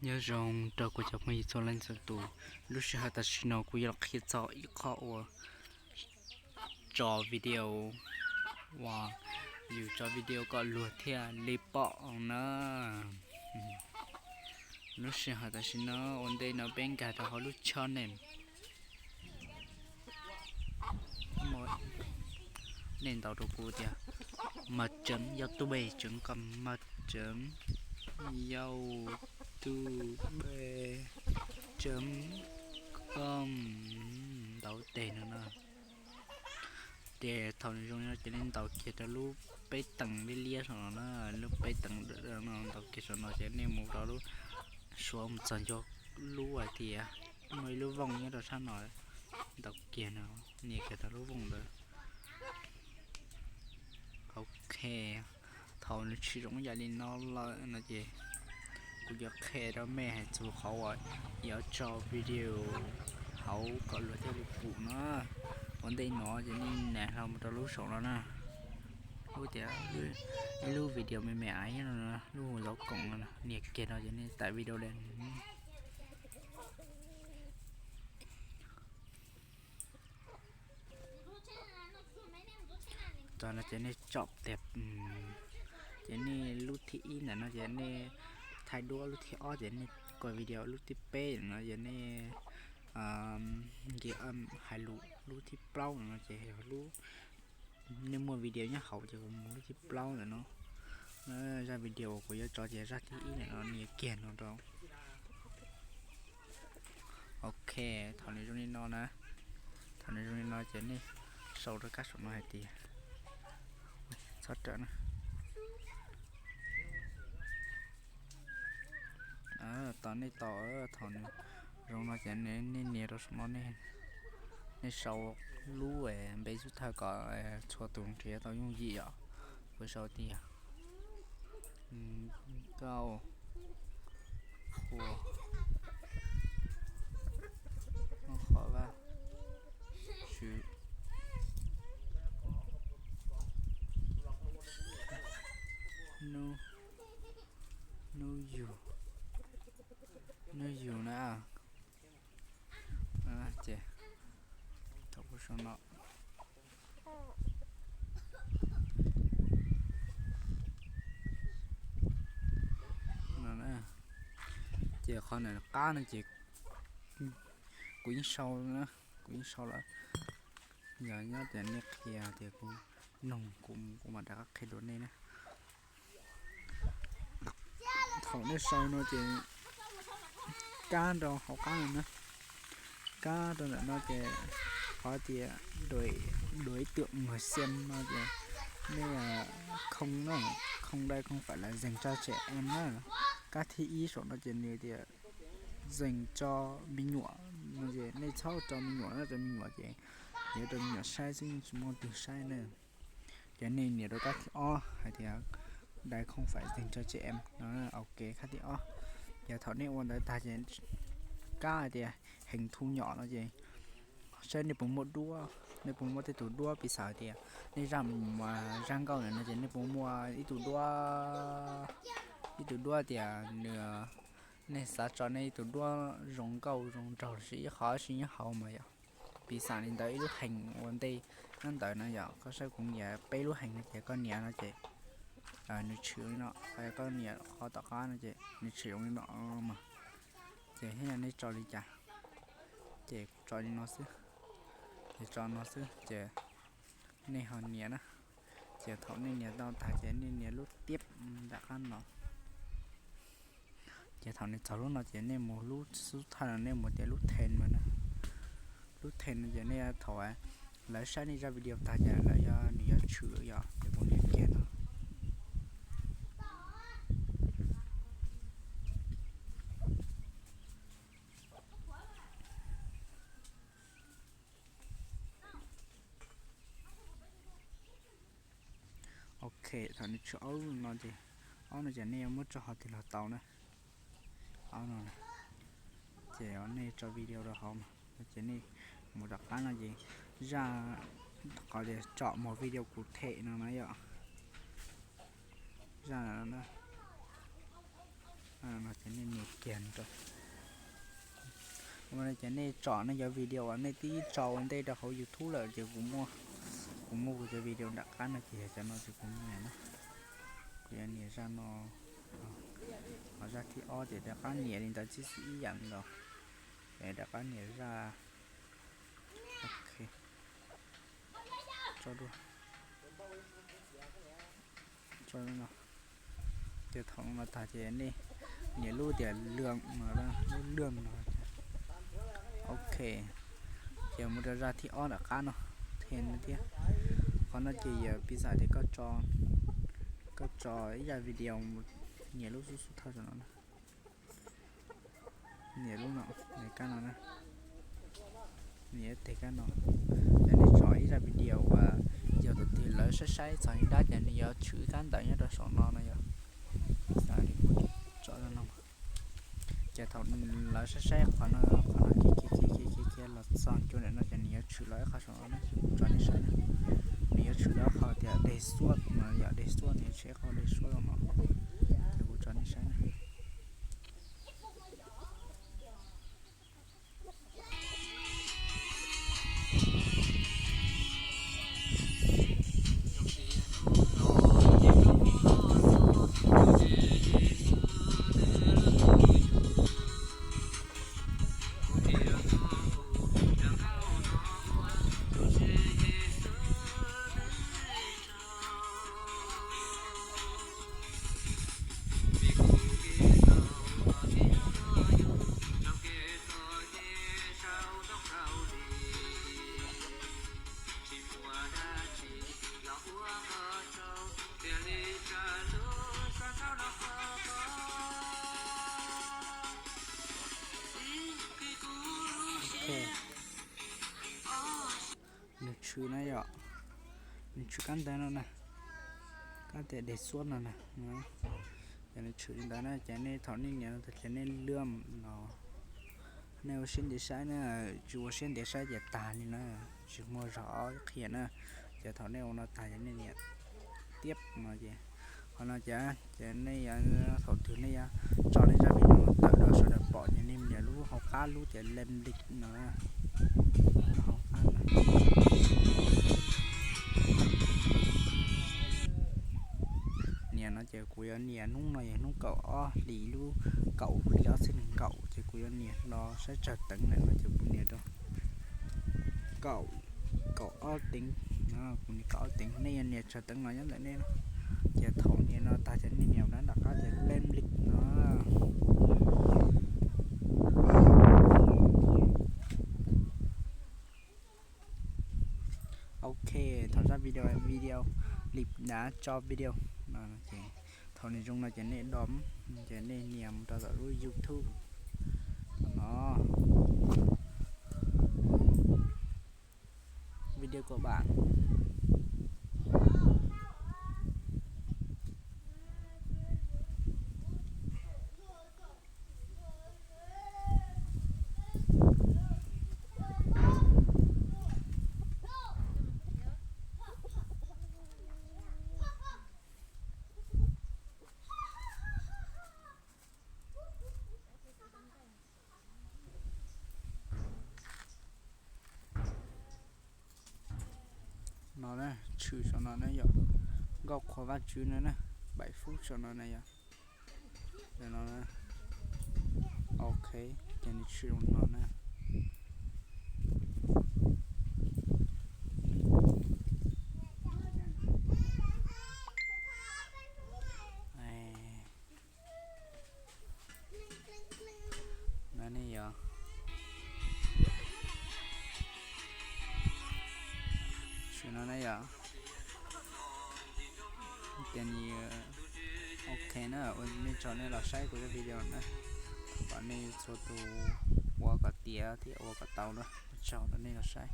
Nyob zoo rau kuv cov phooj ywg txhua leej txhua tus, lub sij hawm tam sim no kuv yuav los qhia txog ib qho uas tso video uas yus tso video kom luag thiaj li pom na. Lub sij hawm tam sim no ua ntej no peb nkag rau hauv lub channel. Nej ntaus rau kuv tias maj tseem youtube tseem kom maj tseem youtube tseem kom ntaus tes no na. Ces thaum nws zoo no ces nej ntaus kiag rau lub peb teem liab liab saum no na, lub peb teem no ntaus kiag saum no ces nej mus rau lub suav mus txog ncua lub hais tias muaj ib lub vooj nyob rau sab no, ntaus kiag no, nias kiag rau lub vooj ntawd. Ok, thaum nws tshwm zoo yam li no lawm no ces kuv yuav qhia rau mej hais txog qhov uas yuav tso video hauv kom luag thiaj li pum no. Ua ntej no ces nej nias hlo mus rau lub saum no na, lub tias ib lub video me me aiv no, lub hu zov koom no, nias kiag no ces nej tải video lên. Txog no ces nej tsom tias, ces nej lub thib ib ntawm no ces nej thaij duab, lub thib ob ces nej koj video, lub thib peb no ces nej nki hais lus, lub thib plaub no ces yog lub, nej muaj video nyob hauv ces kuv mus lub thib plaub ntawm no. Zaj video uas kuv yuav tso ces zaj thib ib ntawm no, nias kiag no rau. Ok, thaum nws zoo li no na, thaum nws zoo li no ces nej sau rau kab saum no hais tias, txhob rawm na. Tos nej tos, thaum nws zoo no ces nej nias rau saum no, nej sau lub npe xub thawj kom txhua tus nrhiav tau yooj yim yom. Kuv sau tias Nkauj Qhua, Nkauj Qhua Vaj Tswv, Hnub, Hnub Yug, Hnub Yug na. Ces thaum kuv sau no, ces qhov ntawm qab no ces kuv yeej sau, kuv yeej sau lawm. Yog nyob tias nej qhia tias kuv noog kuv, kuv mam rov qab qhia dua nej na. Thaum nej sau no ces kab rau hauv qab no na, kab rau ntawm no ces qhov tias đối, đối tượng người xem no ces nej không na, không, đây không phải là dành cho trẻ em na. Kab thib ib saum no ces nws tias dành cho me nyuam no ces nej txhob tso me nyuam na, tso me nyuam ces yuav rau me nyuam saib xwb, yeej tsis muaj leej twg saib na. Ces nej nias rau kab thib ob hais tias đây không phải dành cho trẻ em no, ok, kab thib ob. Ces thaum nej ua ntawd tag ces kab hais tias hình thu nhỏ no ces saib nej puas muaj duab, nej puas muaj tej tus duab, piv xam tias nej zaj, zaj nkauj ntawm no ces nej puas muaj ib tug duab, ib tug duab tias nws, nej xav tso nej ib tug duab zoo nkauj zoo nraug los sis ib qho tsis nyob hauv mas yom. Piv xam li ntawd ib lub hees ua ntej nyob ntawd no yom, koj saib kuv nias peb lub hees no ces koj nias no ces nws tshwm li no, koj nias qhov tom qab no ces nws tshwm zoo li no mas. Ces thiab yog nej tso li cas, ces kuv tso li no xwb, ces tso no xwb ces nej ho nias na. Ces thaum nej nias tau tag ces nej nias lub tiab nram qab no. Ces thaum nws txog lub no ces nej mus lub xub thawj no nej mus tias lub then mas na. Lub then no ces nej thaum lawv saib nej zaj video tag ces lawv yuav, nws yuav tshwm yom, ces kuv nias kiag no. Ok, thaum nws tshwm ob lub no ces, ob no ces nej yuav muab tso hauv tig los tau na. Ob no, ces nej tso video rau hauv mas ces nej mus rov qab no ces zaj, qhov tias chọn một video cụ thể no na yom. Zaj no na. No ces nej nias kiag rau. Ua no ces nej tso nej cov video uas nej twb tso ua ntej rau hauv YouTube lawm ces kuv muaj, kuv muaj kuv cov video nram qab no ces yog cov no ces kuv nias na. Kuv yuav nias zaj no, ho zaj thib ob ces rov qab nias li ntawd tib si ib yam nkaus. Ces rov qab nias zaj, ok, tso dua. Ces thaum no tag ces nej nias lub tias lwm no, lub lwm no. Ok, ces mus rau zaj thib ob nram qab no, thêm no thiab. Qhov no ces yog piv xam tias koj tso ib zaj video, nias lub xub xub thawj rau no na. Nias lub no, nias kab no na. Nias teg kab no, ces nej tso ib zaj video uas yog thaum twg lawv saib saib txog li dab ces nws yuav tshwm kab ntawv nyob rau saum no no yog. Xav li kuv tso no. Ces thaum lawv saib saib qhov no, qhov no kiag kiag kiag kiag los txog ntua ntawm no ces nws yuav tshwm los ib qho saum no na, ces kuv tso nej saib na. Nws yuav tshwm los ib qho tias dej xuab no, yog dej xuab nws yuav tshwm ib qho dej xuab no, ces kuv tso nej saib na. Nws tshwm na yom, nws tshwm kab ntawv no na, kab tias dej xuab no na. Ces nws tshwm li ntawd na, ces nej thaum nej nias no ces nej lwm no, nej ua siab ntev saib na, tsis ua siab ntev saib ces tag li na, tsis muaj zog qhia na. Ces thaum nej ua no tag ces nej nias tiab no ces, qhov no ces, ces nej yuav, thaum twg nej yuav tso nej zaj video tawm rau sawv daws pom ces nej nias lub hauv qab lub tias lem lik no, lub hauv qab no. Nias no ces kuv yuav nias hnub no yog hnub kaum ob hlis lub kaum hli ob txhiab nees nkaum ces kuv yuav nias los saib tsawg teev lawm no ces kuv nias rau kaum, kaum ob teev, kuv nias kaum ob teev, nej yuav nias tsawg teev los nyob ntawm nej no. Ces thaum nias no tag ces nej nias nram qab tias lem lik no. Ok, thaum zaj video, video, lip dav tso video no ces thaum nws zoo no ces nej dom, ces nej nias mus rau tom lub YouTube no. Video của bạn. No na, tshwm saum no na yom, nkauj qhuas Vajtswv no na, bảy phút saum no na yom. No, ok, ces nws tshwm no na. No ne yom. Tshwm no ne yom. Ces nws, ok na, ua nej tsaug nej los saib kuv cov video na. Thov kom nej txhua tus ua kom tiav thiab ua kom tau na. Ua tsaug rau nej los saib.